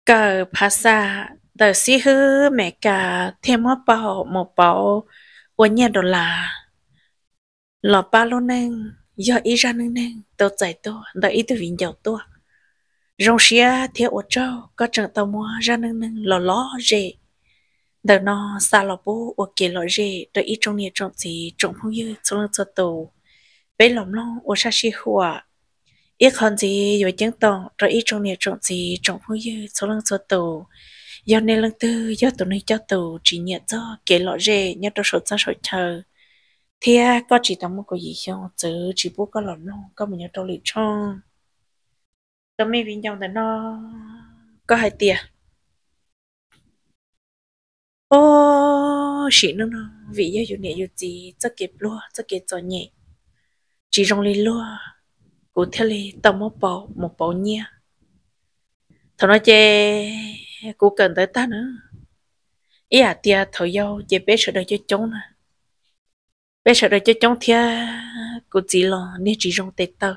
kawm phav xa ntawm xib hwb Amelikas thiaj muab pauj mus pauv ua nyiaj dollar los pab lub neej, yog ib zaj neej neeg tau txais tuaj ntawm ib tug viv ncaus tuaj. Zoo siab thiab ua tsaug koj tseem tau muab zaj neej neeg los lom zem ntawm no xa los pub ua kev lom zem rau ib tsoom niam tsoom txiv tsoom phooj ywg txhua leej txhua tus. Peb los mloog ua sab sij huam, ib qho ntxiv yuav ceeb toom rau ib tsoom niam tsoom txiv tsoom phooj ywg txhua leej txhua tus. Yog nej leej twg yog tus neeg coj tus tsis nyiam txog kev lom zem nyob rau saum txaj saum chaw, thiab koj tsis tau muaj kaum yim xyoo txwv tsis pub koj los mloog, koj mus nyob rau lwm tshooj. Tus me viv ncaus ntawm no, koj hais tias, Ob, sim neej no vim yog yus niam yus txiv txoj kev pluag txoj kev txom nyem tsis zoo li luag, kuv thiaj li tau muab pauv mus pauv nyiaj. Thaum no ces kuv kawm ntawv tag na, ib yam tias thaum yau ces peb sawv daws coob coob na, peb sawv daws coob coob thiab kuv txiv los niag tsis zoo tes taw,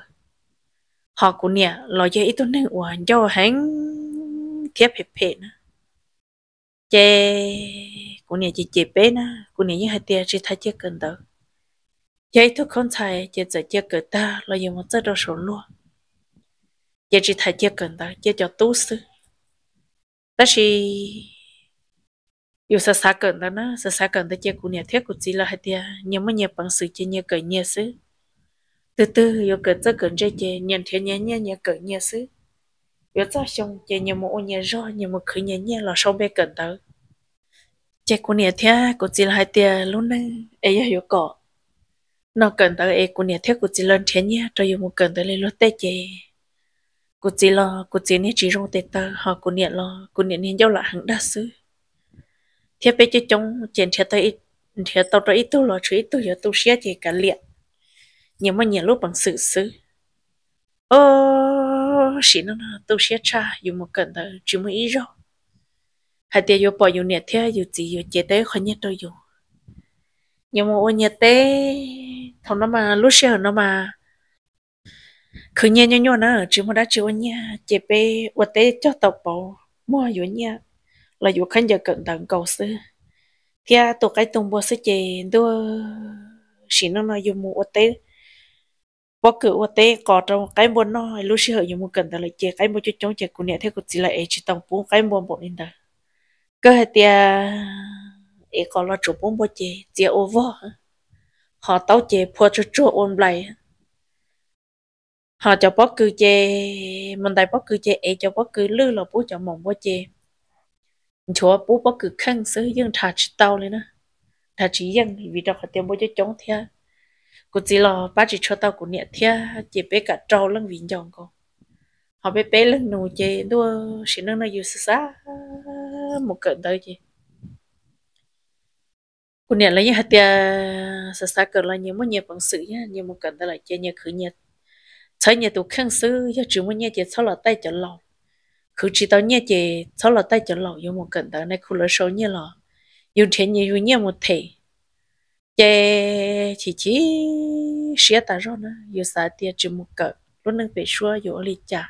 ho kuv niam los yog ib tug neeg uas ncauj heev thiab phem phem na. Ces kuv niam ces cem peb na, kuv niam yeej hais tias tsis tas cia kawm ntawv, yog ib tug khaub ntxhais ces txawm cia kawm tag los yuav mus txawj rau saum luag, ces tsis tas cia kawm ntawv cia cov tub xwb. Tab sis yus xav xav kawm ntawv na, xav xav kawm ntawv ces kuv niam thiab kuv txiv lawv hais tias nyias muaj nyias peev xwm ces nyias kawm nyias xwb. Tus twg yuav kawm txawj kawm ntse ces nyias nrhiav nyias nyiaj nyias kawm nyias xwb. Yuav txog xyoo ces nyias mus ua nyias zog, nyias mus khwv nyias nyiaj los sau npe kawm ntawv. Ces kuv niam thiab kuv txiv lawv hais tias lub neej es yog yuav kom no kawm ntawv es kuv niam thiab kuv txiv lawv nrhiav nyiaj rau yus mus kawm ntawv li luag tej ces kuv txiv los kuv txiv niag tsis zoo tes taw, ho kuv niam los kuv niam niag ncauj lam heev dag xwb. Thiab peb coob coob ces nrhiav tau rau ib tug los tshuav ib tug yuav tu siab ces kav liam, nyias muaj nyias lub peev xwm xwb. Ob, sim neej no tu siab tshaj, yus mus kawm ntawv tsis muaj ib zaug hais tias yuav pom yus niam thiab yus txiv yuav cev tau ib qho nyiaj rau yus. Nyias mus ua nyias teb, thaum no mas lub sij hawm no mas khwv nyiaj nyuaj nyuaj na, tsis muaj dab tsi ua nyiaj ces peb ua teb cog tau pauv muag yuav nyiaj los yuav khaub ncaws kawm ntawv nkaus xwb, thiab tu qaib tu npua xwb ces ntuj, sim neej no yus mus ua teb, pob kws ua teb qos rau qaib npua noj, lub sij hawm yus mus kawm ntawv lawm ces qaib npua coob coob ces kuv niam thiab kuv txiv lawv ev tsis tau pub qaib npua npaum li ntawd. Kawg hais tias ev qos los tsuas pub npua ces txiav ua vog, ho taub ces phua tsuag tsuag ua nplais, ho cov pob kws ces mus ntais pob kws ces ev cov pob kws lwj los pub cov maum npua ces nchuav pub pob kws kheej xwb yeej nrhav tsis tau li na, nrhav tsis yeej vim rau qhov tias npua coob coob thiab. Kuv txiv los pab tsis tshua tau kuv niam thiab ces peb kam rau leej viv ncaus nkaus, ho peb peb leej nus ces ntuj, sim neej no yus xav xav mus kawm ntawv ces kuv niam lawv yeej hais tias xav xav kawm los nyias muaj nyias peev xwm, yog nyias mus kawm ntawv lawm ces nyias khwv nyias, txhawb nyias tus kheej xwb, yog tsis muaj nyiaj ces txhob los taij cov laus, khwv tsis tau nyiaj ces txhob los taij cov laus, yuav mus kawm ntawv nais khu lawv sau nyiaj los yus nrhiav nyias yus nyiaj mus them. Ces chim chim siab tas zog na, yus xav tias tsis mus kawm lub neej pem suab yuav ua li cas,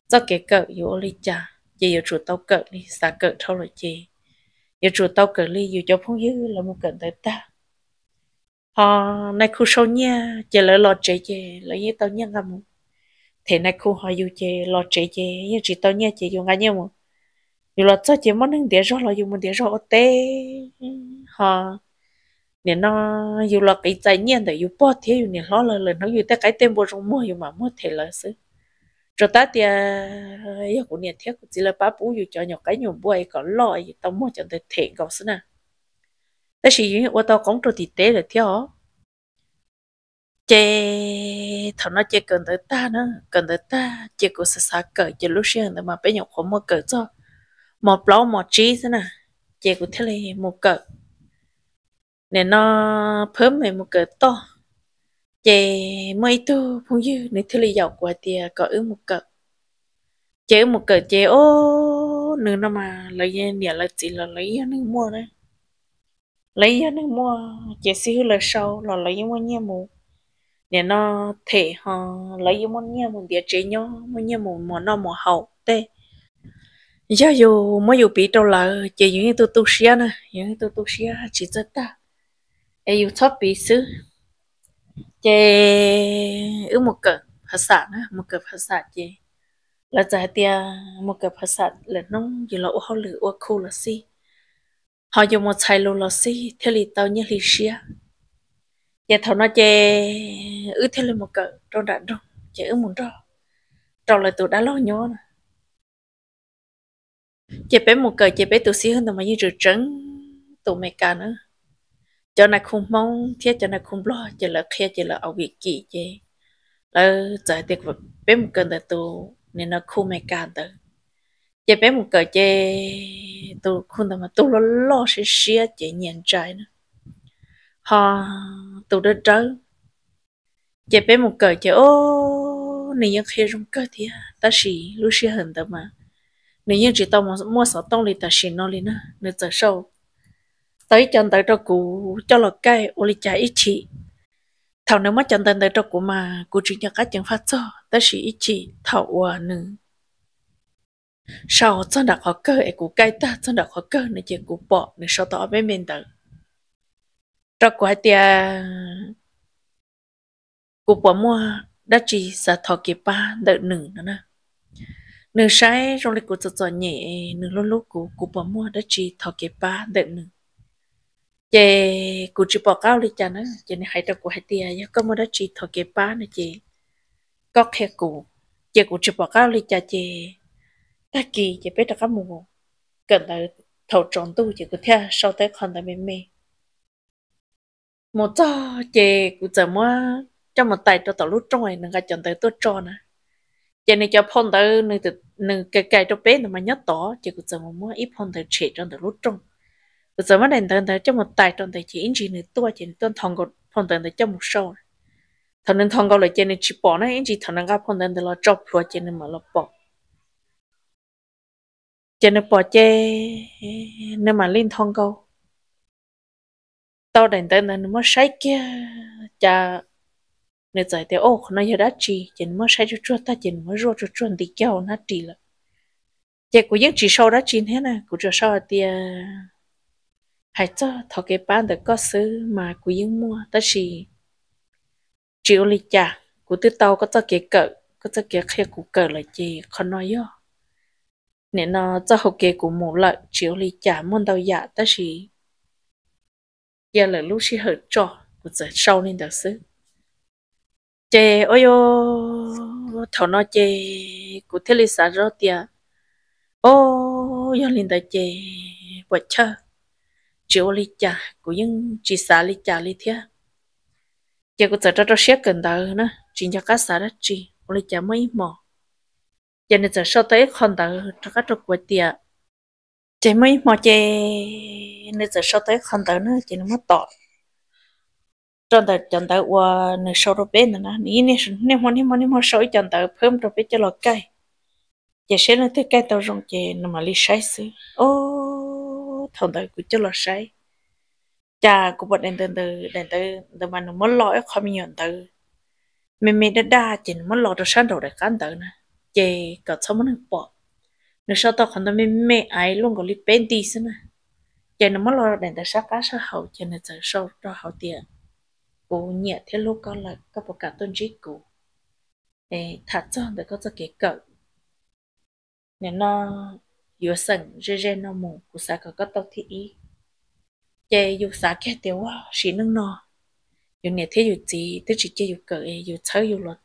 txoj kev kawm yuav ua li cas, ces yuav tsum tau kawm li, xav kawm dhau lawm ces yuav tsum tau kawm li yus cov phooj ywg lawv mus kawm ntawv tag, ho nais khu sau nyiaj ces lawv los tsev ces lawv yeej tau nyiaj nqa mus them nais khu, ho yus ces los tsev ces yeej tsis tau nyiaj ces yus nqa nyiaj mus. Yus los txog ces muaj neeg ntiav zog los yus mus ntiav zog ua teb, ho nim no yus los qiv txais nyiaj ntawm yus pog thiab yus niam hlob lawv lawm hnub yus tej qaib tej npua zoo muag yus mam muag them lawv xwb. Tsuas tab tias yog kuv niam thiab kuv txiv lawv pab pub yus cov nyuam qaib nyuam npua es kom loj es tau muag cov ntawd them nkaus xwb na. Tab sis yus yeej ua tau qoob rau tim teb lawm thiab os. Ces thaum no ces kawm ntawv tag na, kawm ntawv tag ces kuv xav xav kawm ces lub sij hawm ntawd mas peb nyuam qhuav muaj kawm txog mos plaub mos tsib xwb na, ces kuv thiaj li mus kawm. Nim no phab me mus kawm toj, ces muaj ib tug phooj ywg nws thiaj li yaum kuv hais tias kom wb mus kawm. Ces wb mus kawm ces ob, nws no mas lawv niam lawv txiv los lawv yog neeg muaj na, lawv yog neeg muaj ces xib hwb lawv sau los lawv yeej muaj nyiaj mus, nim no them ho lawv yeej muaj nyiaj mus ntiav tsev nyob, muaj nyiaj mus muas noj muas haus tej. Yog yus muab yus piv rau lawv ces yus yeej tu tu siab na, yus yeej tu tu siab tsis txawj tag, es yus txhob piv xwb. Ces wb mus kawm phav xam na, mus kawm phav xam ces lawv txawm hais tias mus kawm phav xam lawm hnub yus los ua hauj lwm ua khu los xij, ho yus mus txhais lus los xij thiaj li tau nyiaj hli siab. Ces thaum no ces wb thiaj li mus kawm rau nram nroog, ces wb mus nrog rau lawv tus dab laug nyob na. Ces peb mus kawm ces peb tus xib hwb ntawd mas yeej tseem tseem tus Amelikas na. Cov nais khu Hmoob thiab cov nais khu Nplog ces lawv qhia ces lawv au vim kim ces lawv txawm hais tias peb mus kawm ntawm tus nim no khu Amelikas ntawd. Ces peb mus kawm ces tus khu ntawd mas tus loj loj siab siab ces nyiam ntsais na, ho tus dawb dawb. Ces peb mus kawm ces o, nws yeej qhia zoo kawg thiab tab sis lub sij hawm ntawd mas nws yeej tsis tau muaj xov tooj li tam sim no li na. Nws txawm sau tau ib co ntawv rau kuv coj los kaij ua li cas ib chim. Thaum nws muab cov ntawv ntawd rau kuv mas kuv tsis nco qab cee faj txog, tab sis ib chim thaum uas nws sau txog nram qhov kawg es kuv kaij tag txog nram qhov kawg no ces kuv pom nws sau tau ob peb me ntawv rau kuv hais tias kuv puas muaj dab tsi xav thov kev pab ntawm nws no na. Nws saib zoo li kuv txom txom nyem, nws hlub hlub kuv, kuv puas muaj dab tsi thov kev pab ntawm nws. Ces kuv tsis pom qab ua li cas na, ces nws hais rau kuv hais tias yog koj muaj dab tsi thov kev pab no ces koj qhia kuv. Ces kuv tsis pom qab ua li cas ces tag kis ces peb rov qab mus kawm ntawv, thaum tsaus ntuj ces kuv thiaj sau tau ib qho ntawv me me. Mus txog ces kuv txawm muab coj mus tais rau tom lub rooj nws nqa cov ntawv tuaj tso na. Ces nws cov phau ntawv nws kais kais rau peb ntawd mas nyob tod, ces kuv txawm mus muab ib phau ntawv tshem rau ntawm lub rooj. Kuv txawm muab daim ntawv ntawd coj mus tais rau ntawd ces ib ntsis nws tuaj ces nws tuaj nthos nkaus phau ntawv ntawd coj mus sau. Thaum nws nthos nkaus lawm ces nws tsis pom na, ib ntsis thaum nws nqa phau ntawv ntawd los tso plhuav ces nws mam los pom. Ces nws pom ces nws mam li nthos nkaus tau daim ntawv ntawd nws muab saib kiag cas nws txawm tias, o, qhov no yog dab tsi? Ces nws muab saib tsuag tsuag tag ces nws muab zuaj tsuag tsuag nti kiag hauv hnab ris lawm. Ces kuv yeej tsis sau dab tsi thiab na, kuv tsuas sau hais tias, hais txog thov kev pab ntawm koj xwb mas kuv yeej muaj, tab sis tsis ua li cas, kuv twb tau koj txoj kev kawm, koj txoj kev qhia kuv kawm lawm ces qhov no yog nim no txoj hau kev kuv mus lawm, tsis ua li cas, muaj ntau yam tab sis cia lawm lub sij hawm tso, kuv txawm sau li ntawd xwb. Ces o, thaum no ces kuv thiaj li xav zoj tias, o, yog li ntawd ces puas chawj, tsis ua li cas, kuv yeej tsis xav li cas li thiab. Ces kuv txawm rau rau siab kawm ntawv na, tsis nco qab xav dab tsi, ua li cas muaj ib hmo ces nws txawm sau tau ib qho ntawv rov qab rau kuv tias, ces muaj ib hmo ces nws txawm sau tau ib qho ntawv na, ces nws muab tom rau ntawm cov ntawv uas nws sau rau peb ntawd na, nws niaj hmo niaj hmo niaj hmo sau ib co ntawv phab rau peb coj los kaij, ces seb leej twg kaij tau zoo ces nws mam li saib xwb. O, thaum ntawd kuv coj los saib, cas kuv pom daim ntawv ntawd, daim ntawv ntawd mas nws muab lo ib qho me nyuam ntawv me me daj daj ces nws muab lo rau sab nraum daim qab ntawv na, ces kom txhob muaj neeg pom. Nws sau tau qhov ntawd me me aiv luaj nkaus li peb nti xwb na, ces nws muab lo daim ntawv sab qab sab hauv ces nws txawm sau rau hauv tias, kuv nyiam thiab hlub koj lawm, koj puas kam tuaj ntsib kuv tham txog ntawm koj txoj kev kawm? Nim no yuav xeem ze ze no mus, kuv xav kom koj tau thib ib. Ces yus xav kiag tias, ua, sim neej no yus niam thiab yus txiv twb tsis cia yus kawm, yus txhawb yus los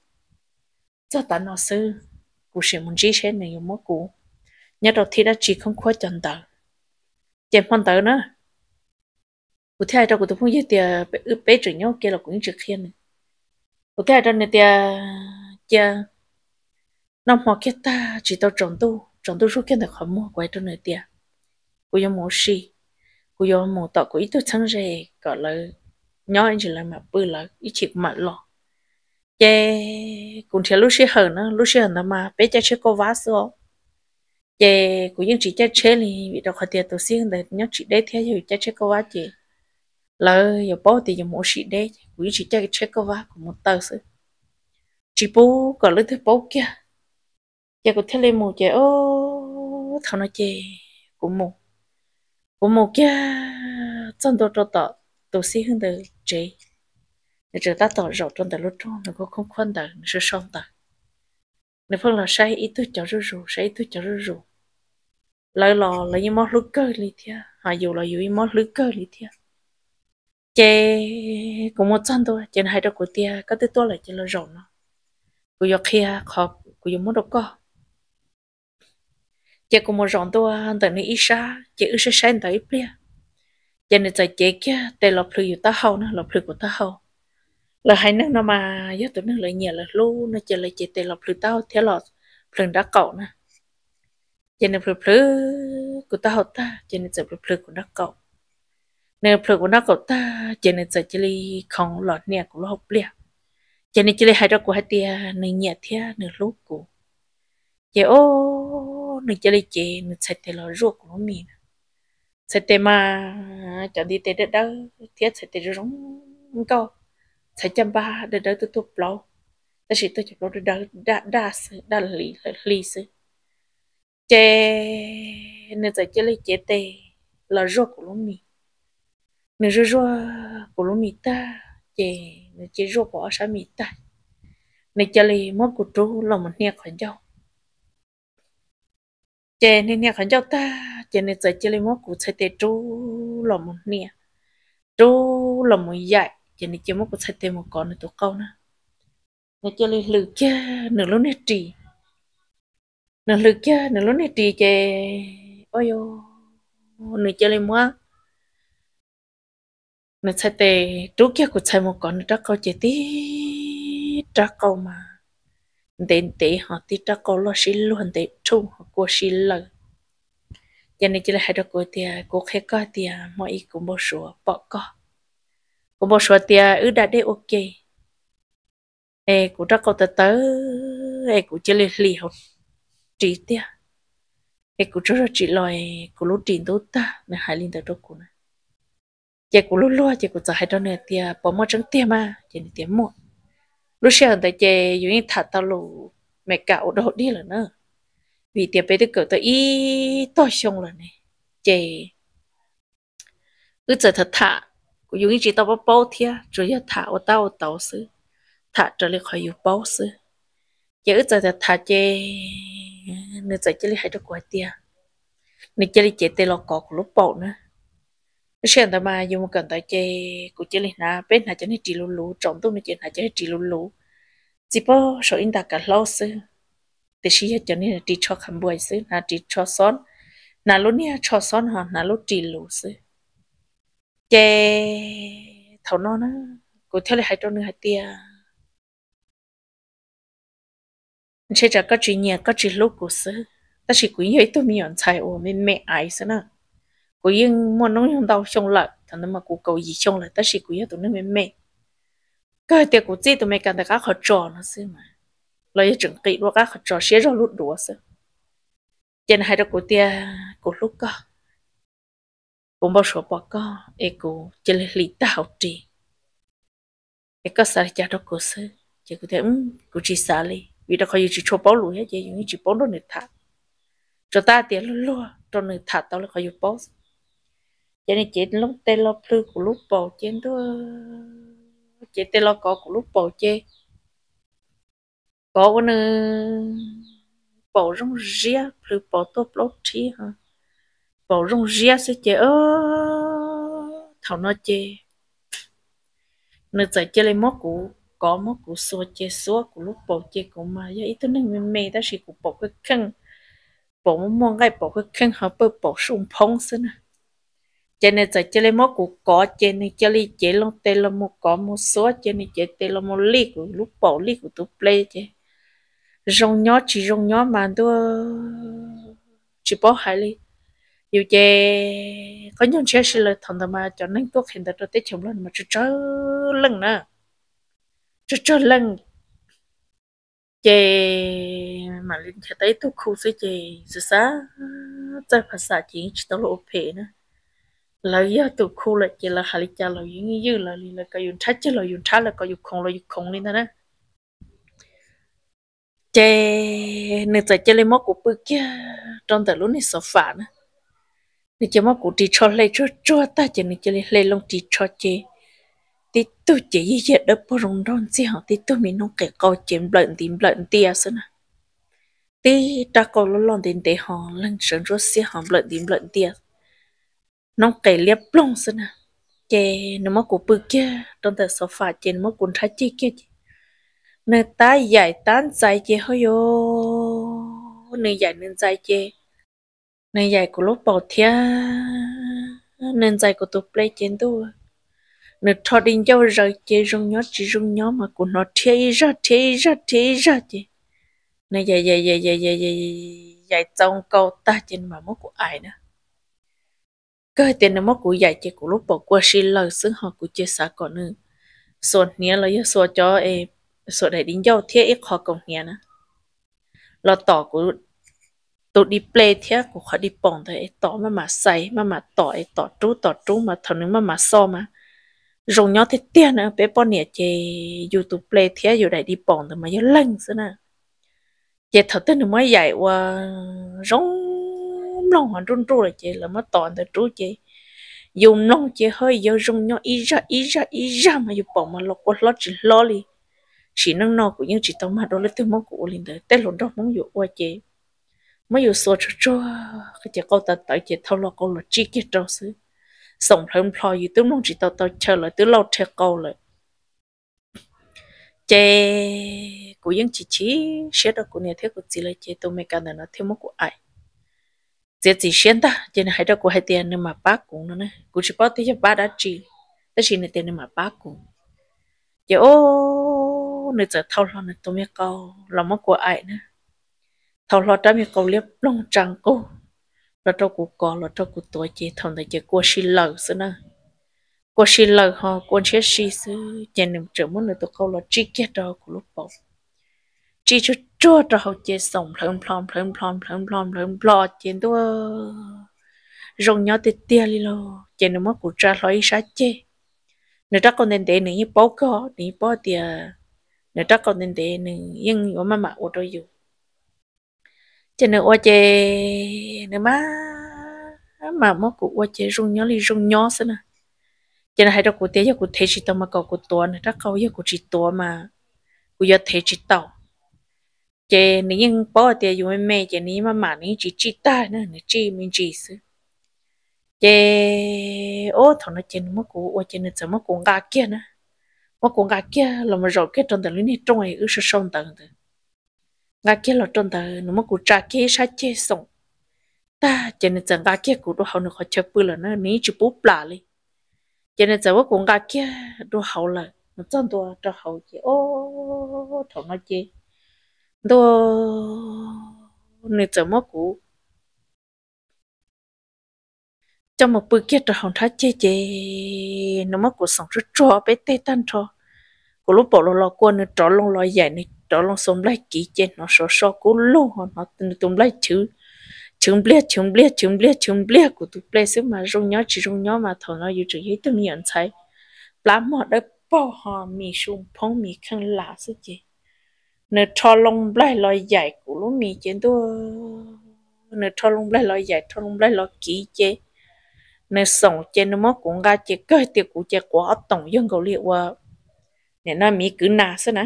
txog tav no xwb, kuv sim mus ntsib seb nws yuav muab kuv nyob rau thib dab tsi khoob khuab cov ntawv. Ces hmo ntawd na, kuv thiaj hais rau kuv tus phooj ywg tias, peb tseem nyob ua ke los kuv yeej tsis qhia nws. Kuv thiaj hais rau nws tias, cia noj hmo kiag tag tsis tau tsaus ntuj, tsaus ntuj zuag kiag ntawm qhov muag, kuv hais rau nws tias, kuv yuav mus ua si, kuv yuav mus tom kuv ib tug txheeb ze kom lawv nyob ib ntsis lawv mam pw lawv ib chim kuv mam los. Ces kuv nrhiav lub sij hawm na, lub sij hawm ntawd mas peb caij tsheb kauj vab xwb os. Ces kuv yeej tsis caij tsheb li vim rau qhov tias tus xib hwb ntawd nyob tsis deb thiab, yog yus caij tsheb kauj vab ces lawv yuav paub tias yus mus ua si deb, ces kuv yeej tsis caij tsheb kauj vab, kuv mus taw xwb, tsis pub kom leej twg paub kiag. Ces kuv thiaj li mus ces o, thaum no ces kuv mus, kuv mus kiag txog ntua rau tom tus xib hwb ntawd tsev, nws tseem tab tom zaum rau ntawm lub rooj, nws kuj khoob khuab ntawd, nws sau sau ntawv. Nws pheej los saib ib tug cov zuj zus, saib ib tug cov zuj zus. Lawv los lawv yeej mob hlwb kawg li thiab, ho yus los yus yeej mob hlwb kawg li thiab. Ces kuv mus txog ntua ces nws hais rau kuv tias, koj twb tuaj lawm ces los zaum no, kuv yuav qhia qhov kuv yuav muab rau koj. Ces kuv mus zaum ntua ntawm nws ib sab ces wb saib saib ntawv ib pliag, ces nws txawm cev kiag tes los plhws yus taub hau na, los plhws kuv taub hau. Lawv haiv neeg no mas yog tus neeg lawv nyiam lawv hlub no ces lawv cev tes los plhws taub hau thiab los plhws nraub qaum na. Ces nws plhws plhws kuv taub hau tag ces nws txawm plhws plhws kuv nraub qaum. Nws plhws kuv nraub qaum tag ces nws txawm cia li khoov los hnia kuv lub hauv pliaj. Ces nws cia li hais rau kuv hais tias nws nyiam thiab nws hlub kuv. Ces o, nws cia li cev nws txhais tes los zuaj kuv lub mis. Txhais tes mas cov ntiv tes dawb dawb thiab txhais tes zoo zoo nkauj, txhais caj npab dawb dawb tuaj tuaj plaub, tab sis tuaj cov plaub dawb dawb daj daj xwb, daj hli hlawv hli xwb. Ces nws txawm cia li cev tes los zuaj kuv lub mis. Nws zuaj zuaj kuv lub mis tag ces nws cia zuaj kuv ob sab mis tag, nws cia li muab kuv rub los mus hnia qhov ncauj. Ces nws hnia qhov ncauj tag ces nws txawm cia li muab kuv txhais tes rub los mus hnia, rub los mus yaim, ces nws cia muab kuv txhais tes mus kov nws tus qau na. Nws cia li hlwm kiag nws lub niag ris. Nws hlwm kiag nws lub niag ris ces, o, nws cia li muab nws txhais tes rub kiag kuv txhais mus kov nws rab qau ces tib rab qau mas ntev ntev ho tib rab qau loj sib luag ntev rhuj ho kua sib lawg. Ces nws cia li hais rau kuv tias, kuv qhia koj tias hmo ib kuv npau suav pom koj. Kuv npau suav tias wb da dej ua ke es kuv rab qau tawv tawv es kuv cia li hlis hauv ris tiag, es kuv tsaug zog tsim los es kuv lub ris ntub tag. Nws hais li ntawd rau kuv na. Ces kuv luag luag ces kuv txawm hais rau nws tias, puas muaj tseeb tiag mas? Ces nws tias muaj. Lub sij hawm ntawd ces yus yeej tham tau lus Meskas ua dog dig lawm na, vim tias peb twb kawm tau ib tog xyoo lawm ne. Ces wb txawm tham tham, kuv yus yeej tsis tau paub paub thiab, tsuas yog tham ua tab ua tau xwb, tham raws li qhov yus paub xwb. Ces wb txawm tham tham ces nws txawm cia li hais rau kuv hais tias, nws cia li cev tes los kov kuv lub paum na. Lub sij hawm ntawd mas yus mus kawm ntawv ces kuv cia li hnav, peb hnav cov niag ris luv luv, tsaus ntuj no ces hnav cov niag ris luv luv, txiv paub saum ib ntas kav hlaub xwb, tiam sis yog cov niag ris tsho qha npuas xwb, hnav ris tsho xob, hnav lub niag tsho xob no ho hnav lub ris luv xwb. Ces thaum no na, kuv thiaj li hais rau nws hais tias, ntshe tsam koj tsis nyiam koj tsis hlub kuv xwb, tab sis kuv yog ib tug me nyuam ntxhais uas me me aiv xwb na. Kuv yeej muaj hnub nyoog ntau xyoo lawm, thaum ntawd mas kuv kaum yim xyoo lawm, tab sis kuv yog tus neeg me me. Kawg tias kuv txij tus Meskas ntawm qab qhov tsos no xwb mas, los yog tseem nqis dua qab qhov tsos siab zog lub duav xwb. Ces nws hais rau kuv tias kuv hlub koj, kuv npau suav pom koj es kuv cia li hlis tag hauv ris, es koj xav li cas rau kuv xwb. Ces kuv tias kuv tsis xav li, vim rau qhov yus tsis tshua paub lus thiab ces yus yeej tsis paub nrog nws tham, tsuas tab tias luag luag rau nws tham tau li qhov yus paub. Ces nws cev loo tes los plhws kuv lub paum ces ntuj, cev tes los kov kuv lub paum ces kov ua nws paum zoo ziab, plhws paum tuaj plaub rhib, paum zoo ziab xwb ces thaum no ces nws txawm cia li muab kuv kov muab kuv xuas ces xuab kuv lub paum ces kuv mas yog ib tug neeg me me tab sis kuv paum kheej kheej, paum muaj muaj nqaij paum kheej kheej ho pawg paum suj nphoob xwb na. Ces nws txawm cia li muab kuv kov ces nws cia li cev loo tes los mus kov mus xuab ces nws cev tes los mus lij kuv lub paum lij kuv tus ple ces zoo nyob tsis zoo nyob mas ntuj tsis paub hais li. Yus ces qhov nyuag ntshiab si lawm thaum ntawd mas cov neeg tuaj qhia ntawv rau teb chaws Nplog mas tsawg tsawg leej na, tsawg tsawg leej. Ces mam li nrhiav tau ib tug khu xwb ces xav xav txawj phas xas ces yeej tsis tau luag ua phem na. Lawv yog tus khu lawm ces lawv hais li cas los yus yeej ywj lawv li, lawv kom yus nrhab ceg los yus nrhab, lawv kom yus khoov los yus khoov li ntag na. Ces nws txawm cia li muab kuv pw kiag rau ntawm lub niag xov fam na. Nws cia muab kuv ris tsho hle tsuag tsuag tag ces nws cia li hle loo ris tsho ces tib tug ces yij yag dawb paug zoo nraug ntxiag ho tib tug me noob qes qau ces nplawm ntiv nplawm ntias xwb na. Tib rab qau loj loj ntev ntev ho leeg sawv ntsuab xiab ho nplawm ntiv nplawm ntias, noob qes liab ploog xwb na. Ces nws muab kuv pw kiag rau ntawm xov fam ces nws muab kuv nrhab ceg kiag ces nws tab yaim tab ntxais ces ho yuav, nws yaim nws ntxais ces nws yaim kuv lub paum thiab nws ntxais kuv tus ple ces ntuj, nws rho di ncauj zaws ces zoo nyob tsis zoo nyob mas kuv hnov rhiab ib zaj rhiab ib zaj rhiab ib zaj ces nws yaim yaim yaim yaim yaim yaim txaus nkaus tag ces nws mam muab kuv aim na. Kawg tias nws muab kuv yaim ces kuv lub paum kua si lawm xwb ho kuv cia xav kom nws xuas hniav los yog xuas cov, xuas daim di ncauj thiab ib qho kaus hniav na los tom kuv tus di ple thiab kuv qhov di paum ntawd es tom maj mam xais maj mam tom es tom rub tom rub mas thaum nws maj mam xo mas zoo nyob tiag tiag na. Peb poj niam ces yus tus ple thiab yus daim di paum ntawd mas yog leeg xwb na. Ces thaum twg nws muab yaim ua zoo mloog ho nruj nruj lawm ces lawv muab tom ntawd rub ces yus mloog ces ho yog zoo nyob ib zaj ib zaj ib zaj mas yus paum mas los kua hlob tsis hlob li. Sim neej no kuv yeej tsis tau mag dua leej twg muab kuv ua li ntawd. Tej hluas nraug Hmoob yus ua ces muab yus xuas tsuag tsuag ces qau tawv tawv ces thau hlo qau los tsij kiag rau xwb. Xoom nplhawv nplho yus twb mloog tsis tau tau chaw lawv twb lauj rhe qau lawm. Ces kuv yeej chim chim siab rau kuv niam thiab kuv txiv lawm ces tus Meskas ntawm no thiaj muab kuv aim. Txiav txim siab ntag ces nws hais rau kuv hais tias nws mam pab kuv no na. Kuv tsis paub tias yog pab dab tsi, tab sis nws tias nws mam pab kuv. Ces o, nws txawm thau hlo nws tus me qau los muab kuv aim na. Thau hlo rab me qau liab ploog tsa nqug los rau kuv kov los rau kuv tuav ces thaum ntawd ces kua si lawm xwb na. Kua si lawm ho kua ntshiab si xwb ces nws tseem muab nws tus qau los tsij kiag rau kuv lub paum. Tsij tsuag tsuag rau hauv ces xoom nplhawv nplho nplhawv nplho nplhawv nplho nplhawv nplho ces ntuj, zoo nyob tiag tiag li los ces nws muab kuv tsa hlo ib sab ceg. Nws rab qau ntev ntev nws yeej paub kawg, nws yeej paub tias nws rab qau ntev ntev nws yeej yuav maj mam ua rau yus. Ces nws ua ces nws maj mam muab kuv ua ces zoo nyob li zoo nyob xwb na. Ces nws hais rau kuv tias yog kuv thev tsis tau mas kom kuv tuav nws rab qau, yog kuv tsis tuav mas kuv yuav thev tsis tau. Ces nws yeej paub tias yus me me ces nws yeej maj mam, nws yeej tsis tsij tag na, nws tsij me ntsis xwb. Ces ub thaum no ces nws muab kuv ua ces nws txawm muab kuv nqa kiag na, muab kuv nqa kiag los mus zaum kiag rau ntawm lub niag rooj wb sau sau ntawv ntawd. Nqa kiag los rau ntawd nws muab kuv tsa kiag ib sab ceg xoom tag ces nws txawm nqa kiag kuv dua hauv nws qhov chaw pw lawm na, nws yeej tsis pub plam li. Ces nws txawm muab kuv nqa kiag dua hauv lawm mus txog ntua rau hauv ces ub thaum no ces ntuj, nws txawm muab kuv coj mus pw kiag rau hauv nrhab ceg ces nws muab kuv xoom tsuag tsuag peb teg tag nrho. Kuv lub paum los los kua, nws rov loo los yaim, nws rov loo xuas nplaig kiv ces hnov sov so kub lug, hnov nws tus nplaig chwv, chwv npliag chwv npliag chwv npliag chwv npliag kuv tus ple xwb mas zoo nyob tsis zoo nyob mas thaum no yus tseem yog ib tug me nyuam ntxhais plab mog dawb paug ho mis su phoob mis kheej lam xwb ces nws rho loo nplaig los yaim kuv lub mis ces ntuj, nws rho loo nplaig los yaim, rho loo nplaig los kiv ces nws xoom ces nws muab kuv nqa ces kawg tias kuv ces quav ob toom yog nkaus li ua nim no miv kwv nas xwb na,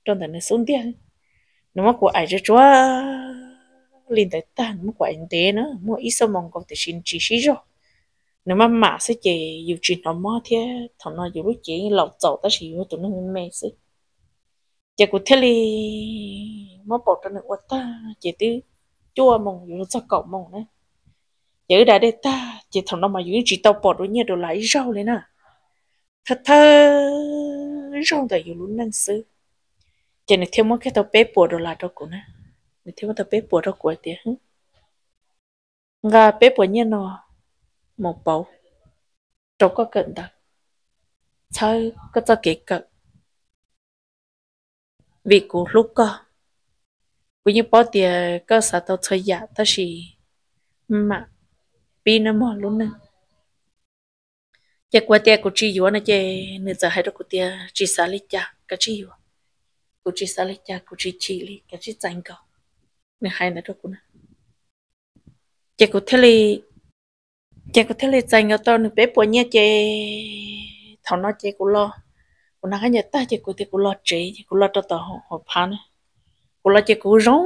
rau ntawm nws xub ntiag. Nws muab kuv aim tsuag tsuag li ntawd tag, nws muab kuv aim ntev na, muaj ib xuab moos nkaus tiam sis tsis sib zog. Nws maj mam xwb ces yus tsis hnov mob thiab thaum no yus lub cev yeej laus txaus tab sis yus yog tus neeg me me xwb. Ces kuv thiaj li muab paum rau nws ua tag ces twb cuaj moos yuav luag txog kaum moos na. Ces wb da dej tag ces thaum no mas yus yeej tsis tau pom dua nyiaj dollar ib zaug li na, thawj thawj zaug ntawm yus lub neej xwb. Ces nws thiaj muab kiag tau peb puas dollar rau kuv na. Nws thiaj muab tau peb puas rau kuv hais tias nqa peb puas nyiaj no mus pauv rau koj kawm ntawv, txhawb koj txoj kev kawm, vim kuv hlub koj. Kuv yeej paub tias koj xav tau txhua yam tab sis mam pib nawb mog lub neej. Ces kuv tias kuv tsis yuav no ces nws txawm hais rau kuv tias tsis xav li cas kav tsij yuav. kuv tsis xav li cas, kuv tsis chim li, kav tsij txais nkaus. Nws hais ntawd rau kuv na. Ces kuv thiaj li, ces kuv thiaj li txais nkaus tau nws peb puas nyiaj ces thaum no ces kuv los, kuv nqa khaub ncaws tag ces kuv tias kuv los tsev ces kuv los rau tom hauv phav na. Kuv los ces kuv zoo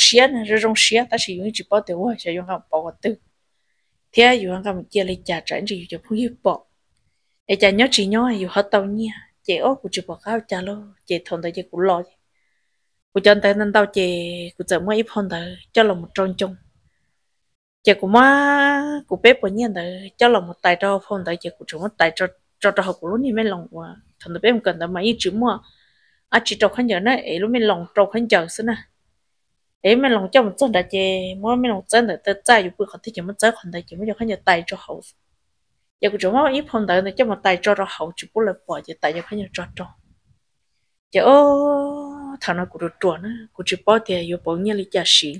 siab na, zoo zoo siab tab sis yus yeej tsis paub tias ua xyov yus nqa mus pauv qhov twg thiab yus nqa mus cia li cas tsam ntsis yus cov phooj ywg pom es cas nyob tsis nyob yus ho tau nyiaj ces ob kuv tsis pom qab ua cas lauj. Ces thaum ntawd ces kuv los, kuv cov ntawv ntau ntau ces kuv txawm muab ib phau ntawv coj los mus rau ncoo. Ces kuv muab kuv peb puas nyiaj ntawd coj los mus tais rau hauv phau ntawv ces kuv tseem muab tais tso rau hauv kuv lub niag me loos uas thaum ntawd peb mus kawm ntawv mas yeej tsis muaj dab tsi rau khaub ncaws na, es lub me loos rau khaub ncaws xwb na. Es lub me loos coj mus txog nrad ces muab me loos txawb ntawm taw txaj, yus pw qhov twg ces muab txawb qhov ntawd ces muab cov khaub ncaws tais rau hauv. Ces kuv tseem muab ib phau ntawv ntawd coj mus tais tso rau hauv tsis pub lawv pom ces tais cov khaub ncaws tso rau. Ces o, thaum no kuv ruam ruam na, kuv tsis paub tias yuav pauv nyiaj li cas siv.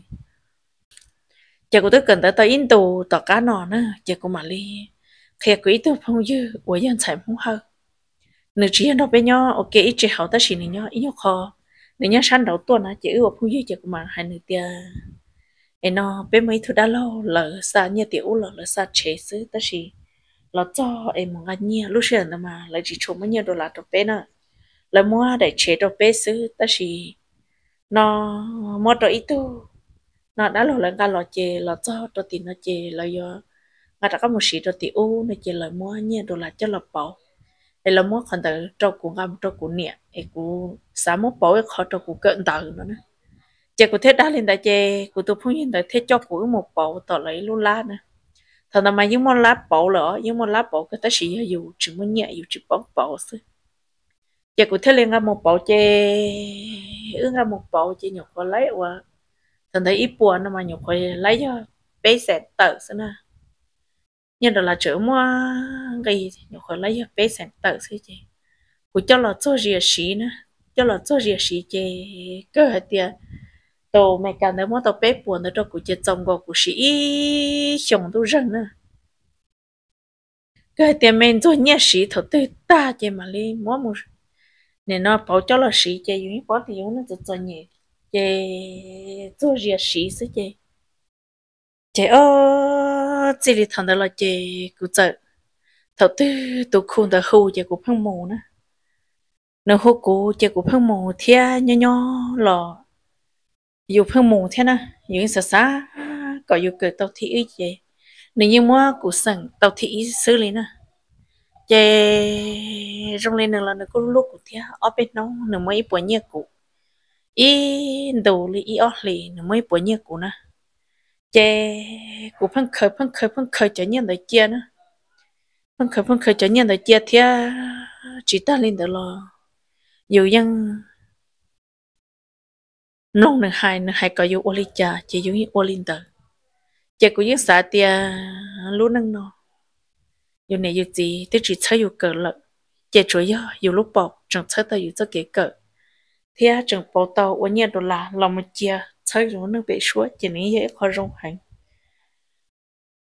Ces kuv twb kawm ntawv tau ib ntus tom qab no na ces kuv mam li qhia kuv ib tug phooj ywg uas yog ntxhais Hmoob Hawj. Nws tsis yog nrog peb nyob ua ke ib tse hauv tab sis nws nyob ib nyuag qho, nws nyob sab nraud tuaj na ces wb ua phooj ywg ces kuv mam hais nws tias es no peb muaj ib tug dab laug lawv xa nyiaj tiam ub los lawv xa tshev xwb tab sis los txog es mus nqa nyiaj lub sij hawm ntawd mas lawv tsis tshua muaj nyiaj dollar rau peb na. Lawv muab daim tshev rau peb xwb tab sis no muab rau ib tug no dab laug lawv nqa los ces los txog rau tim no ces lawv yuav nqa rov qab mus siv rau tim ub no ces lawv muab nyiaj dollar coj los pauv. Es lawv muab qhov ntawd rau kuv nqa mus rau kuv niam es kuv xav muab pauv ib qho rau kuv kawm ntawv no na. Ces kuv thiaj dag li ntawd ces kuv tus phooj ywg ntawd thiaj coj kuv wb mus pauv tom lawv ib lub lab na. Thaum ntawd mas yeej muaj lab pauv lawm os, yeej muaj lab pauv kawg tab sis yog yus tsis muaj nyiaj yus tsis paub pauv xwb. Ces kuv thiaj li nqa mus pauv ces wb nqa mus pauv ces nyuam qhuav laib ua, thaum ntawd ib puas no mas nyuam qhuav laib yog peb xees tawm xwb na. Nyiaj dollar tseem muaj nqis, nyuam qhuav laib yog peb xees tawm xwb ces kuv coj los txuag zias siv na. Coj los txuag zias siv ces kawg hais tias tus Amelikas ntawd muab tau peb puas ntawd rau kuv ces txaus nkaus kuv siv ib xyoos ntuj zeeg na. Kawg hais tias me ntxuag nyiaj siv thaum twg tag ces mam li muab mus, nim no pauv coj los siv ces yus yeej paub tias yus neej txom txom nyem ces txuag zias siv xwb ces. Ces o, txij li thaum ntawd los ces kuv txawm, thaum twg tus khu ntawd hu ces kuv pheej mus na. Nws hu kuv ces kuv pheej mus thiab nyob nyob los yus pheej mus thiab na. Yus yeej xav xav kom yus kawm tau thib ib ces nws yeej muab kuv xeem tau thib ib xwb li na. Ces zoo li nws los nws kuj hlub kuv thiab, ob peb hnub nws muab ib puas nyiaj kuv, ib ntus li ib ob hlis nws muab ib puas nyiaj kuv na. Ces kuv pheej khaws pheej khaws pheej khaws cov nyiaj ntawd cia na, pheej khaws pheej khaws cov nyiaj ntawd cia thiab. Tsis tag li ntawd los yus yeej mloog nws hais, nws hais kom yus ua li cas ces yus yeej ua li ntawd. Ces kuv yeej xav tias lub neej no yus niam yus txiv twb tsis txhawb yus kawm lawm, ces tsuas yog yus lub paum tseem txhawb tau yus txoj kev kawm thiab tseem pauv tau ua nyiaj dollar los mus cia txhawb yus lub neej pem suab ces nws yog ib qho zoo heev.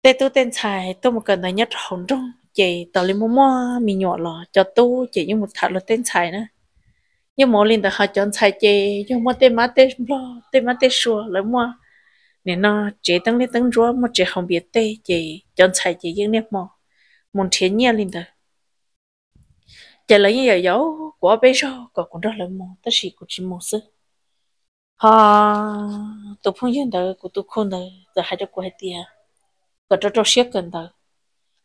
Tej tub tej ntxhais tuaj mus kawm ntawv nyob rau hauv nroog ces tas li muaj muaj me nyuam los cov tub ces yeej mus tham luag tej ntxhais na. Yeej mus ua li ntawd ho cov ntxhais ces yog muaj tej mab tej nplog tej mab tej sua lawv muaj, nim no tsev teeb liab teeb ntsuab muaj tsev haus npias tej ces cov ntxhais ces yeej niaj hmo mus nrhiav nyiaj li ntawd. Ces lawv yeej yaum yaum kuv ob peb zaug kom kuv nrog lawv mus tab sis kuv tsis mus xwb. Ho tus phooj ywg ntawd, kuv tus khu ntawd txawm hais rau kuv hais tias kom rau rau siab kawm ntawv.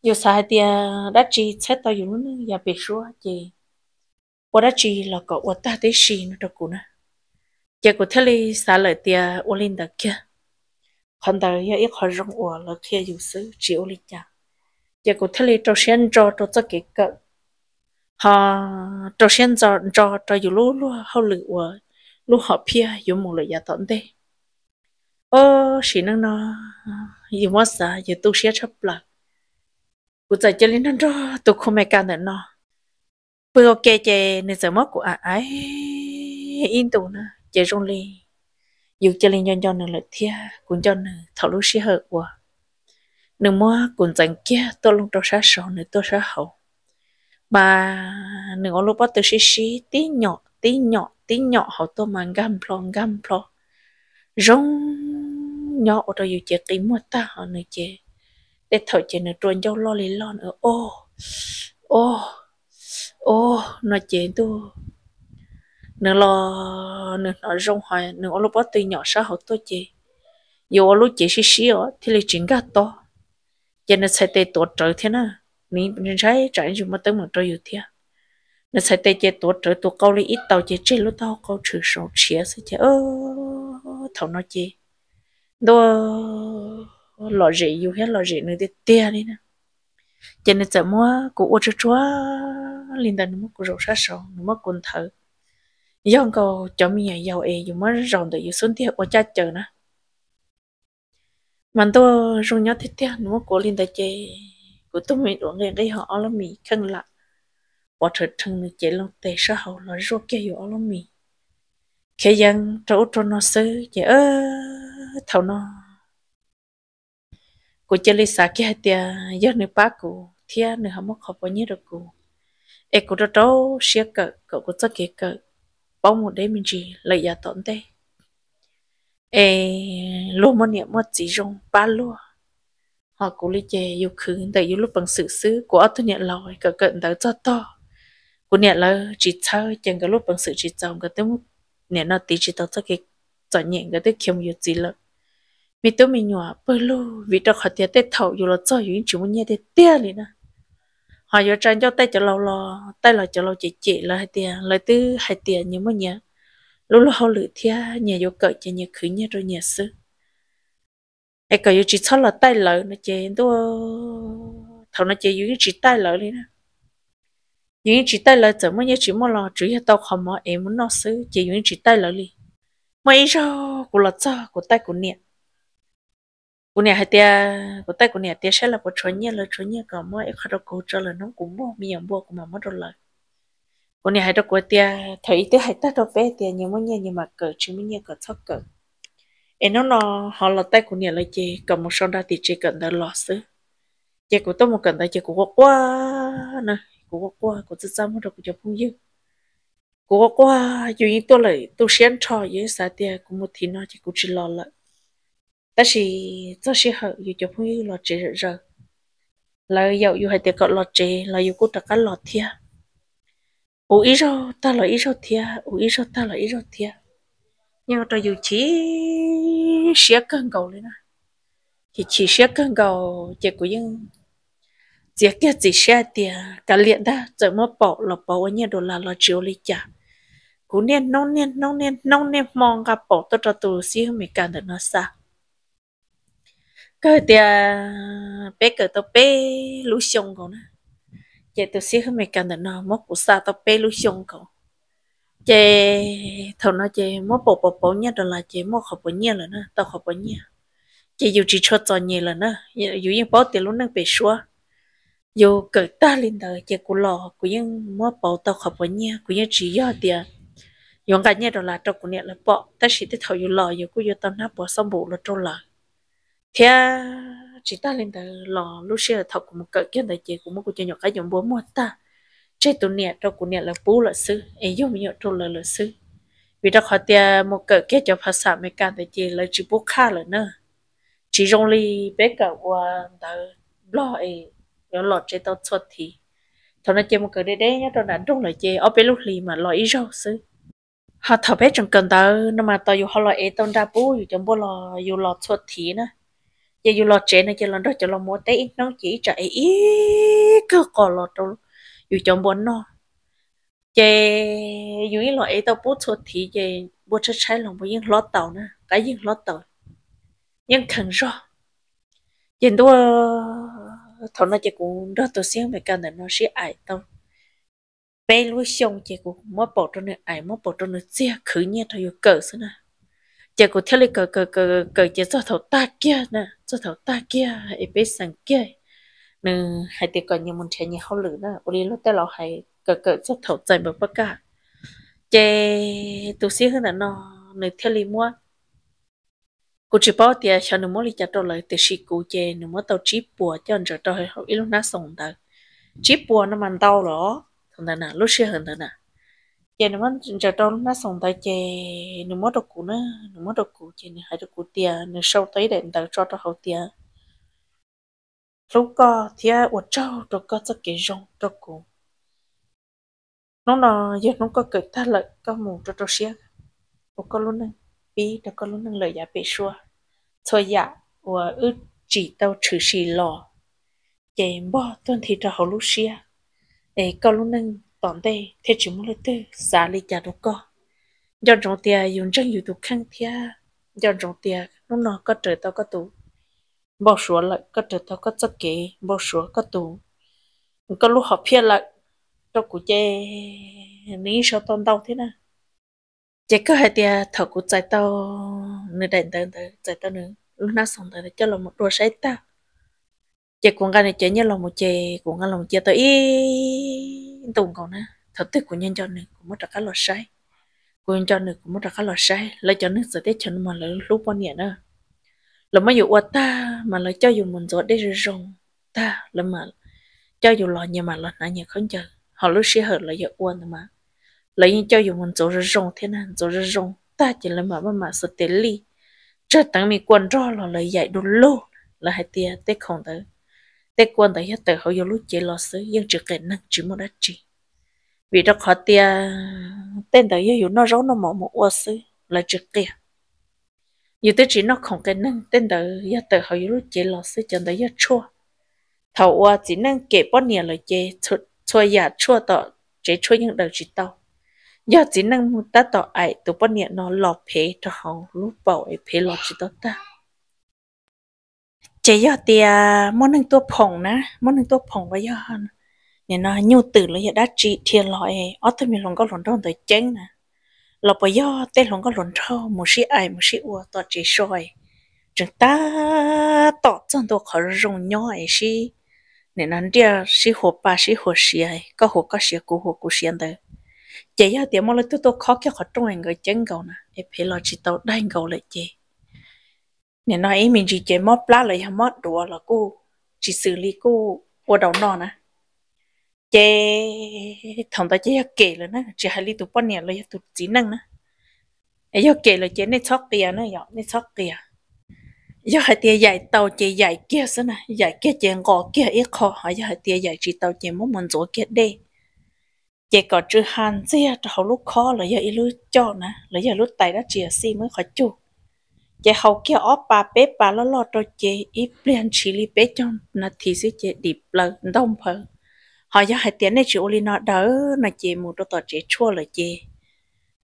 Yus xav hais tias dab tsi txhawb tau yus lub neej yav pem suab ces ua dab tsi los kom ua tag tib si no rau kuv na. Ces kuv thiaj li xav lawm tias ua li ntawd kiag. Qhov ntawd yog ib qho zoo uas lawv qhia yus xwb tsis ua li cas. Ces kuv thiaj li rau siab ntso rau txoj kev kawm, ho rau siab ntso rau yus lub luag hauj lwm uas lub hom phiaj yuav mus lawm yav tom ntej. Ob sim neej no yus muab xav yus tu siab tshaj plaws. Kuv txawm cia li nrog nrog tus khu Amelikas ntawm no pw ua ke ces nws txawm muab kuv a a ib ntus na ces zoo li yus cia li nco nco nws lawm thiab kuv nco nws thaum lub sij hawm uas nws muab kuv ntxeev kiag tuaj looj rau sab saud nws tuaj sab hauv, mas nws ua lub pob tw sib sib tib nyom tib nyom tib nyom hauv tuaj mas nkag nplho nkag nplho zoo nyob ua rau yus ces qi muag tag. Ho nws ces tej thaum ces nws rua ncauj loj li loj, nws o o o no ces ntuj, nws los nws hnov zoo ho nws ua lub pob tw nyom sab hauv tuaj ces yuav ua lub cev sib sib os thiaj li tsis nkag tob. Ces nws txhais tes tuav rawv thiab na, nws ntshai tsam ntsis muaj teeb meem rau yus thiab. Nws txhais tes ces tuav rawv tus qau li ib tau ces tseg lub taub hau qau tshwm saum tshiav xwb ces thaum no ces ntuj, lom zem yus thiab lom zem nws tiag tiag li na. Ces nws txawm muab kuv ua tsuag tsuag li ntawd, nws muab kuv zaum sab saud, nws muab kuv nthawv, yog nkaus cov me nyuam yaus es yus muab zaum ntawm yus xub ntiag ua caj caws na. Mas ntuj zoo nyob tiag tiag, nws muab kuv ua li ntawd ces kuv tug me duav nqi nqi ho ob lub mis kheej lam pov rhawv rheev, nws cev loo tes sab hauv los zuaj kiag yus ob lub mis, khiav yees rau ub rau no xwb ces thaum no kuv cia li xav kiag hais tias yog nws pab kuv thiab nws ho muab qhov pov nyiaj rau kuv, es kuv rau rau siab kawm kom kuv txoj kev kawm paub mus deb me ntsis lawm yav tom ntej, es luag muaj niam muaj txiv zoo pab luag. Ho kuv li ces yus khwv ntawm yus lub peev xwm xwb, kuv ob tug niam laus kawm kawm ntawv txog tog, kuv niam lawv tsis txhawb ces nkawd lub peev xwm tsis txaus, nkawd twb muab niam no tiv tsis tau txoj kev txom nyem, nkawd twb khiav mus yuav txiv lawm. Me tub me nyuam pawg lug, vim rau qhov tias tej thaum yus los txog yus yeej tsis muaj nyiaj tiag tiag li na. Ho yuav tsa ncauj taij cov laus los taij los cov laus cem cem lawv hais tias, lawv twb hais tias nyias muaj nyias lub luag hauj lwm thiab nyias yuav kawm ces nyias khwv nyiaj rau nyias xwb. Es kom yus tsis txhob los taij lawv no ces ntuj, thaum no ces yus yeej tsis taij lawv li na. Yus yeej tsis taij lawv, txawm muaj nyiaj tsis muaj los tsuas yog tau qhov mov es mus noj xwb ces yus yeej tsis taij lawv li. Muaj ib zaug kuv los txog kuv taij kuv niam, kuv niam hais tias, kuv taij kuv niam tias saib lawv puas tshuav nyiaj, lawv tshuav nyiaj kom muab ib qho rau kuv, tso lawm hnub kuv muaj me nyuam npua kuv mam muab rau lawv. Kuv niam hais rau kuv tias thaum ub twb hais tag rau peb tias nyias muaj nyiaj nyias mam kawm, tsis muaj nyiaj kom txhob kawm. Es hnub no ho los taij kuv niam lawv ces kom mus sau nra tim tsev kawm ntawv los xwb. Ces kuv tuaj mus kawm ntawv ces kuv quaj quaj na, kuv quaj quaj, kuv txaj txaj muag rau kuv cov phooj ywg. Kuv quaj quaj, yus yeej tuaj lawm tu siab nrho, yus yeej xav tias kuv mus thim no ces kuv tsis los lawm. Tab sis txog sij hawm yus cov phooj ywg los tsev zawm zaws, lawv yaum yus hais tias kom los tsev los yus kuj rov qab los thiab. Ua ib zaug tag los ib zaug thiab, ua ib zaug tag los ib zaug thiab, yeej ua rau yus chim siab kawg nkaus li na. Chim chim siab kawg nkaus ces kuv yeej txiav kiag txim siab hais tias kav liam ntag, txawm muab paum los pauv ua nyiaj dollar los tsis ua li cas. Kuv niaj hnub niaj hnub niaj hnub niaj hmo nqa paum tuaj rau tus xib hwb Amelikas ntawm no xa. Kawg tias peb kawm tau peb lub xyoo nkaus na, ces tus xib hwb Amelikas ntawm no muab kuv xa tau peb lub xyoo nkaus. Ces thaum no ces muab paum pauv pauv nyiaj dollar ces muaj qhov puas nyiaj lawm na, tau qhov puas nyiaj, ces yus tsis tshua txom nyem lawm na. Yus yeej paub tias lub neej pem suab yus kawm tag li ntawd ces kuv los kuv yeej muab pauv tau qhov puas nyiaj, kuv yeej tsis yog tias yuav nqa nyiaj dollar rau kuv niam lawv pom, tab sis tej thaum yus los yus kuj yuav tau hnab puav xab npum los rau lawv. Thiab tsis tag li ntawd los lub sij hawm thaum kuv mus kawm kiag ntawd ces kuv muab kuv cov nyuam qaib nyuam npua muag tag, tseg tus niam rau kuv niam lawv pub lawm xwb es yug me nyuam rau lawv lawm xwb. Vim rau qhov tias mus kawm kiag cov phav xam Amelikas ntawd ces lawv tsis pub qhaj lawm na. Tsis zoo li peb kawm ua ntawv Nplog es yuav los tsev tau txhua thiv. Thaum no ces mus kawm deb deb nyob rau nram nroog lawm ces ob peb lub hlis mam los ib zaug xwb. Ho thaum peb tseem kawm ntawv no mas tos yus ho los ev tau nra pub yus cov npua los yus los txhua thiv na. Ces yus los tsev no ces los nrog cov laus mus ua teb ib hnub ces ib tsam ev ib kawg qos los rau yus cov npua noj. Ces yus yeej los ev tau pub txhua thiv ces npua tshaib tshaib los npua yeej hlob taus na, qaib yeej hlob taus, yeej kheev zog. Ces ntuj, thaum no ces kuv nrog tus xib hwb Amelikas ntawm no sib aim tau peb lub xyoo ces kuv muab paum rau nws aim, muab paum rau nws txiag, khwv nyiaj rau yus kawm xwb na. Ces kuv thiaj li kawm kawm kawm kawm ces txog thaum tag kiag na, txog thaum tag kiag es peb xeem kiag, nws hais tias kom nyias mus nrhiav nyias hauj lwm na, ua li luag tej laus hais, kawm kawm txog thaum txais npaws poj kaj. Ces tus xib hwb ntawm no nws thiaj li muab, kuv tsis paub tias xyov nws muab li cas rau lawv tiam sis kuv ces nws muab tau tsib puas coj ntsaws rau hauv ib lub hnab xoom ntawd. Tsib puas no mas ntau los thaum ntawd na, lub sij hawm ntawd na. Ces nws muab ntsaws rau lub hnab xoom ntawd ces nws muab rau kuv na, nws muab rau kuv ces nws hais rau kuv tias nws sau tau ib daim ntawv tso rau hauv tias hlub koj thiab ua tsaug rau koj txoj kev zoo rau kuv. Hnub no yog hnub koj kawm tag lawm koj mus rau rau siab ua koj lub neej, pib rau koj lub neej lawm yav pem suab. Txhua yam uas wb tsim tau tshwm sim los ces npog tuag nthi rau hauv lub siab, es koj lub neej tom ntej thiaj tsis muaj leej twg xav li cas rau koj. Nco ntsoov tias yus ntseeg yus tus kheej thiab nco ntsoov tias hnub no koj raws tau koj tus npau suav lawm, koj raws tau koj txoj kev npau suav koj tus, koj lub hom phiaj lawm. Rau kuv ces nws yeej sau tau ntau thiab na. Ces kawg hais tias thaum kuv txais tau nws daim ntawv ntawd, txais tau nws lub hnab xoom ntawd coj los mus dua saib tag, ces kuv nqa nws cov nyiaj los mus ces kuv nqa los mus cia tau ib ntus nkaus na. Thaum twg kuv nco nco nws kuv muab rov qab los saib, kuv nco nws kuv muab rov qab los saib. Lawv cov neeg txawv teb chaws no mas lawv hlub poj niam na. Lawv muab yus ua tag mas lawv coj yus mus ntxuav dej zoo zoo tag, lawv mam coj yus los nyias mam los hnav nyias khaub ncaws. Ho lub sij hawm lawv yog ua ntawd mas lawv yeej coj yus mus ntxuav zoo zoo thiab na, ntxuav zoo zoo tag ces lawv mam maj mam xav tes lij, tsawg teev me kua nrog los lawv yaim du lug. Lawv hais tias tej khoom ntawd, tej kua ntawd yog tawm hauv yus lub cev los xwb, yeej tsis qias neeg tsis muaj dab tsi. Vim rau qhov tias tej ntawd yog yus noj zaub noj mov mus ua xwb, lawv tsis qias. Yus twb tsis noj khoom qias neeg, tej ntawd yog tawm hauv yus lub cev los xwb, cov ntawd yog tshuaj. Thaum uas txiv neej kem poj niam lawm ces txhua yam tshuaj tom tsev tshuaj yeej daws tsis tau. Yog txiv neej mus tab tom aim tus poj niam no los phev rau hauv lub paum es phev los tsis tau tag. Ces yog tias muaj neeg tuaj phoom na, muaj neeg tuaj phoom uas yog nim no nyuj twm los yog dab tsi dhia los es ob tug me hluas nkauj hluas nraug ntawd ceeb na, los puas yog tej hluas nkauj hluas nraug mus sib aim mus sib ua tom tsev so, tseem tab tom txog ntua qhov zoo nyob es sib, nim no ntiaj sib huas pa sib huas siav, koj huas koj siav kuv huas kuv siav ntawd. Ces yog tias muaj leej twg tuaj khob kiag qhov rooj es nkawd ceeb nkaus na es phev los tsis tau daig nkaus lawm ces nim no ib me ntsis ces mob plab los yog mob duav los kuj tsis xws li kuj ua dau noj na. Ces thaum ntawd ces yog kem lawm na, tsis hais li tus poj niam los yog tus txiv neej na. Yog kem lawm ces nej txhob qias na, yog nej txhob qias. Yog hais tias yaim tau ces yaim kiag xwb na, yaim kiag ces nqos kiag ib qho, ho yog hais tias yaim tsis tau ces muab mus ntxuav kiag dej. Ces kom tsw ha ntxiag rau hauv lub khob los yog ib lub coj na los yog lub tais dab tsi xij muaj ib qhov cug, ces haus kiag ob pas peb pas loj loj rau ces ib pliag ntshiv li peb caug nas this xwb ces dim plaws ntaug nphaws. Ho yog hais tias nej tsis ua li no daws no ces mus rau tom tsev tshuaj lawm ces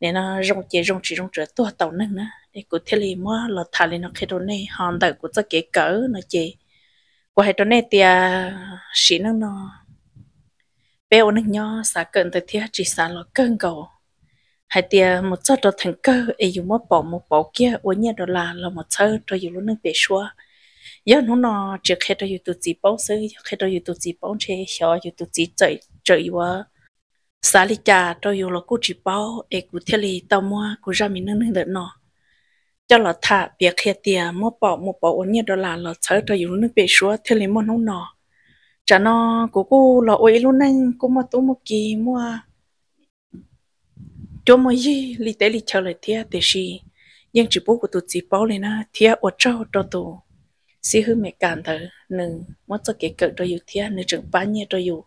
nim no zoo ces zoo, tsis zoo tsuas tuag tau neeg na. Es kuv thiaj li muab los tham li no qhia rau nej, ho ntawm kuv txoj kev kawm no ces kuv hais rau nej tias sim neej no peb ua neeg nyob xav kawm ntawv thiab tsis xav los kawg nkaus. Hais tias mus txog rau theem kawg es yus muab pom mus pauv kiag ua nyiaj dollar los mus txhawb rau yus lub neej pem suab. Yog hnub no tsis qhia rau yus tus txiv paub xwb, yog qhia rau yus tus txiv paub ntshe xyov yus tus txiv txawm yuav xav li cas rau yus los kuj tsis paub, es kuv thiaj li tau muab kuv zaj me neej neeg ntawm no coj los tham piav qhia tias muab pom mus pauv ua nyiaj dollar los txhawb rau yus lub neej pem suab thiaj li muaj hnub no. Tsam no kuv kuj los ua ib lub neej kuj muaj tub muaj ki, muaj cuab muaj yig li teb li chaw lawm thiab, tiam sis yeej tsis pub kuv tus txiv paub li na, thiab ua tsaug rau tus xib hwb Meskas ntawd, nws muab txoj kev kawm rau yus thiab nws tseem pab nyiaj rau yus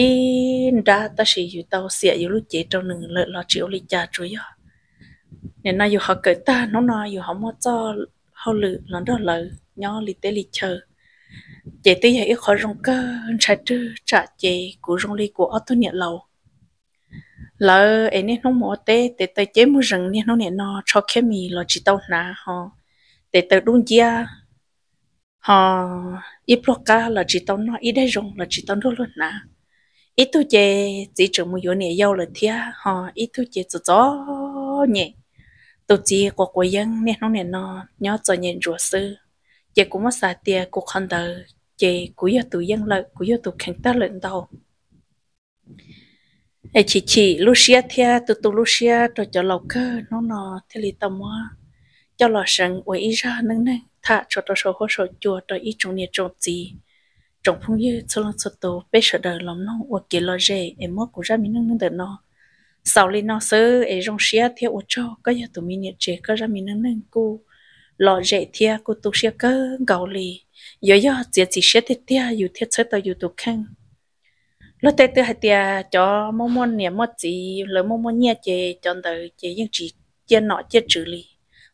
ib nrab, tab sis yus tau xiam yus lub cev rau nws lawm los tsis ua li cas, tsuas yog nim no yus ho kawm tag hnub no yus ho muaj txoj hauj lwm los nrog lawv nyob li teb li chaw, ces twb yog ib qho zoo kawg ntshai rwg tsam ces kuv zoo li kuv ob tug niam laus. Lawv es niaj hnub mus ua teb, tes taw ceb muag zees, niaj hnub nim no tsho khiab mis los tsis tau hnav, ho tes taw dub nciab, ho ib pluag qab los tsis tau noj, ib daig zoo los tsis tau nrog luag hnav. Ib tug ces txiv tseem mus yuav niam yau lawm thiab, ho ib tug ces txom txom nyem. Tus txiv quav quav yeeb, niaj hnub nim no nyob txom nyem ntsuav xwb. Ces kuv muab xav tias kuv qhov ntawd ces kuv yog tus yeej lawm, kuv yog tus kheev tag lawm ntau. Es chim chim lub siab thiab tu tu lub siab rau cov laus kawg, hnub no thiaj li tau muab coj los seev ua ib zaj neej neeg tham tso rau saum huab saum cua rau ib tsoom niam tsoom txiv, tsoom phooj ywg txhua leej txhua tus peb sawv daws los mloog ua kev lom zem, es muab kuv zaj me neej neeg ntawm no Xaus li no xwb es zoo siab thiab ua tsaug koj yog tus me niam tsev, koj zaj me neej neeg kuj lom zem thiab kuj tu siab kawg nkaus li. Yuav yog txiav txim siab tiag tiag yus thiaj txhawb tau yus tus kheej. Luag tej twb hais tias cov muaj muaj niam muaj txiv lawv muaj muaj nyiaj ces cov ntawd ces yeej tsis ciaj nom ciaj tswv li.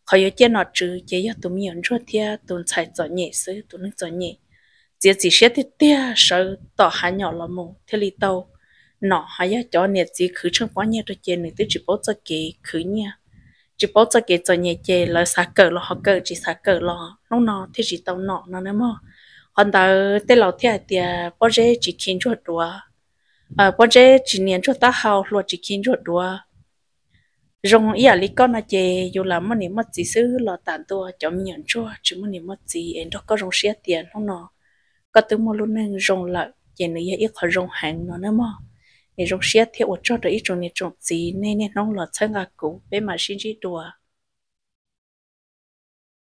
Qhov yuav ciaj nom tswv ces yog tus me nyuam ntsuag thiab tus ntxhais txom nyem xwb, tus neeg txom nyem. Txiav txim siab tiag tiag sawv tom hav nyom los mus thiaj li tau nom. Ho yog cov niam txiv khwv tsheej pob nyiaj rau ces nws twb tsis paub txoj kev khwv nyiaj, tsis paub txoj kev txom nyem ces lawv xav kawm los ho kawm, tsis xav kawm los hnub no thiaj tsis tau nom no nawb mog. Qhov ntawd tej laus thiaj hais tias pob zeb tsis khi ntsuag duav, pob zeb tsis nias ntsuag taub hau, hlua tsis khi ntsuag duav. Zoo ib yam li koj no ces yus lam muaj niam muaj txiv xwb los tam ntua cov me nyuam ntsuag tsis muaj niam muaj txiv es nrog koj zoo siab tias hnub no koj twb muaj lub neej zoo lawm ces nws yog ib qho zoo heev no nawb mog. Es zoo siab thiab ua tsaug rau ib tsoom niam tsoom txiv nej niaj hnub los txhawb nqa kuv, peb mam sib ntsib dua.